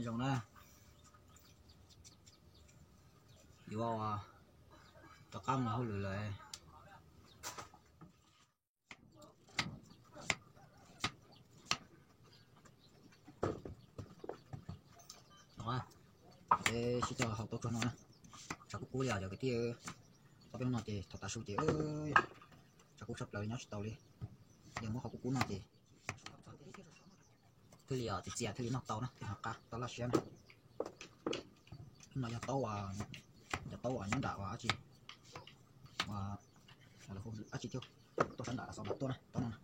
Zoo na, yuav rov qab mus hauj lwm lawm. No, peb sib coj haus tau tsuag no na. Tshav kub kub li os cov kwv tij. Tau peb no ces thaum tav su ces tshav kub tshaj plaws li nyob tsis tau li. Yog muab qhov kub kub no ces thiaj li txias txias thiaj li noj tau na, thiaj li qab tau laj siab na. Hnub no yog taub, cov taub uas nyob nram uas dab tsi, uas lawv hu dab tsi thiab, tuaj sab nram xov tuaj na, taub no na.